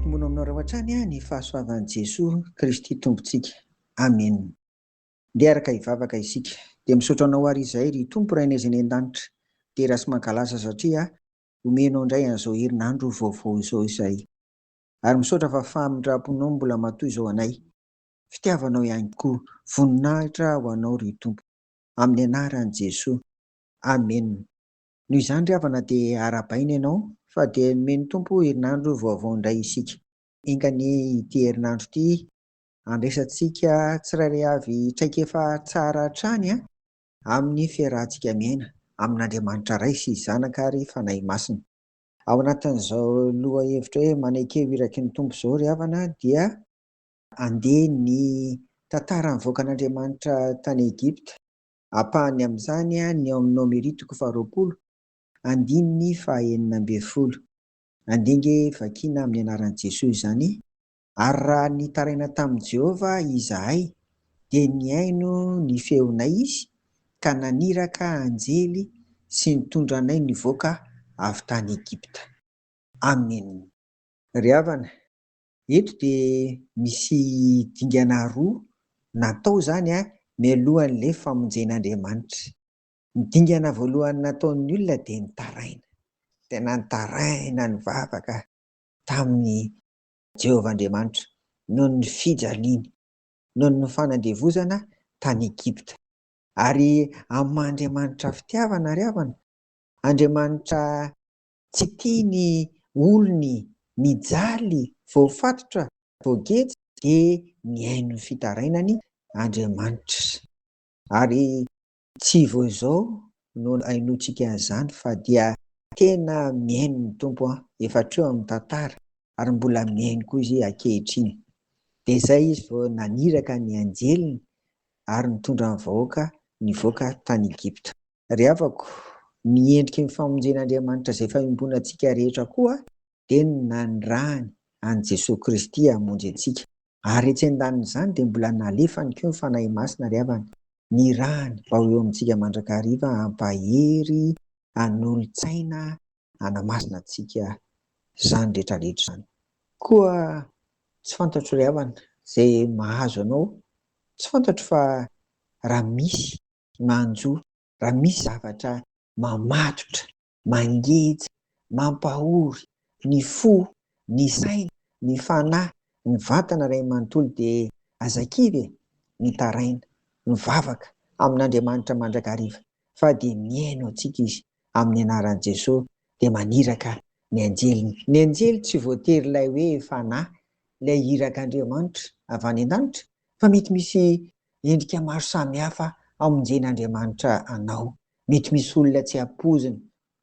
Ampitomboina aminareo hatrany ny fahasoavan'i Jesoa Kristy Tompontsika. Amena. Ndeha araka hivavaka isika. Dia misaotra Anao àry izahay ry Tompo Rainay izay any an-danitra. Dera sy mankalaza satria omenao indray an'izao herinandro vaovao izao izahay. Ary misaotra fa famindram-ponao mbola matoy izao anay. Fitiavanao ihany koa. Voninahitra ho Anao ry Tompo. Amin'ny anaran'i Jesoa. Amena. Noho izany ry havana dia arahabaina ianao fa dia nomen'ny Tompo herinandro vaovao indray isika. Enga anie ity herinandro ity handraisantsika tsirairay avy traikefa tsara hatrany amin'ny fiarahantsika miaina amin'Andriamanitra Ray sy Zanaka ary Fanahy Masina. Ao anatin'izao lohahevitra hoe maneke ho iraky ny Tompo izao ry havana dia andeha ny tantara nivoakan'Andriamanitra tany Egypta. Ampahany amin'izany ny ao amin'ny Nomery toko faharoapolo, andininy faha-16. Andeha ange vakiana amin'ny anaran'i Jesoa izany. Ary raha nitaraina tamin'i Jehovah izahay, dia nihaino ny feonay Izy, ka naniraka anjely sy nitondra anay nivoaka avy tany Egypta. Amena. Ry havana, eto dia misy dingana roa natao izany mialohan'ilay famonjen'Andriamanitra. Ny dingana voalohany nataon'ny olona dia nitaraina. Tena nitaraina nivavaka tamin'i Jehovah Andriamanitra noho ny fijaliany, noho ny fanandevozana tany Egypta. Ary amin'ny maha Andriamanitra fitiavana ry havana, Andriamanitra tsy tia ny olony mijaly, voafatotra, voageja, dia nihaino ny fitarainany Andriamanitra. Ary tsy vao izao no hainoantsika an'izany fa dia tena mihaino ny Tompo an, efa hatreo amin'ny tantara ary mbola mihaino koa Izy ankehitriny. Dia izay Izy vao naniraka ny anjeliny ary nitondra ny vahoaka nivoaka tany Egypta. Ry havako, ny endriky ny famonjen'Andriamanitra izay efa iombonantsika rehetra koa dia ny nanirahany an'i Jesoa Kristy hamonjy antsika. Ary etsy andanin'izany dia mbola nalefany koa ny Fanahy Masina ry havana, nirahany mba ho eo amintsika mandrakariva hampahery, hanolo-tsaina, hanamasina antsika izany rehetra rehetra izany. Koa tsy fantatro ry havana izay mahazo anao, tsy fantatro fa raha misy manjo, raha misy zavatra mamatotra, mangeja, mampahory ny fo, ny saina, ny fanahy, ny vatana iray manontolo dia aza kivy e! Mitaraina, mivavaka amin'Andriamanitra mandrakariva fa dia mihaino antsika Izy amin'ny anaran'i Jesoa dia maniraka ny anjeliny. Ny anjely tsy voatery ilay hoe fanahy, ilay irak'Andriamanitra avy any an-danitra fa mety misy endrika maro samihafa hamonjen'Andriamanitra anao. Mety misy olona tsy ampoizina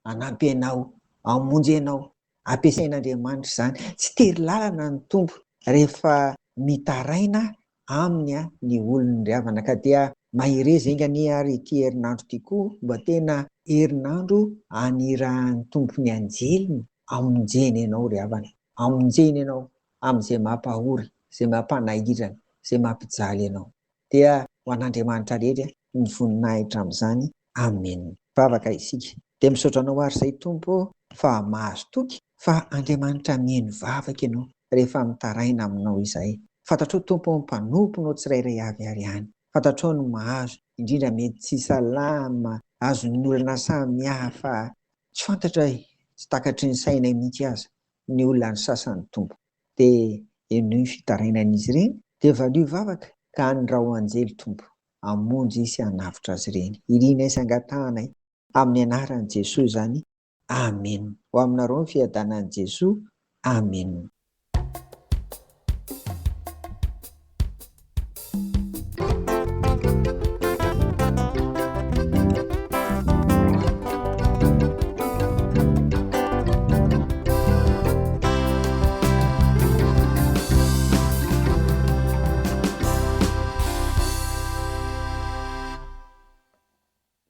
hanampy anao, hamonjy anao. Ampiasain'Andriamanitra izany. Tsy tery lalana ny Tompo rehefa mitaraina Aminy ny olony ry havana. Ka dia mahereza enga anie ary ity herinandro ity koa mba tena herinandro anirahan'ny Tompo ny anjeliny hamonjeny anao ry havana. Hamonjeny anao amin'izay mampahory, izay mampanahirana, izay mampijaly anao. Dia ho an'Andriamanitra irery ny voninahitra amin'izany. Amen. Vavaka isika. Dia misaotra anao ary izay Tompo ô fa mahazo toky fa Andriamanitra mihaino vavaka ianao rehefa mitaraina aminao izahay. Fantatrao Tompo ô ny mpanomponao tsirairay avy ary any. Fantatrao ny mahazo, indrindra mety tsy salama, azon'ny olana samihafa tsy fantatray, tsy takatry ny sainay mihitsy aza ny olan'ny sasany Tompo. Dia henoy ny fitarainan'izy ireny, dia valio vavaka ka aniraho anjely Tompo hamonjy sy hanavotra azy ireny. Irinay sy angatahanay amin'ny anaran'i Jesoa izany. Amen. Ho aminareo ny fiadanan'i Jesoa. Amen.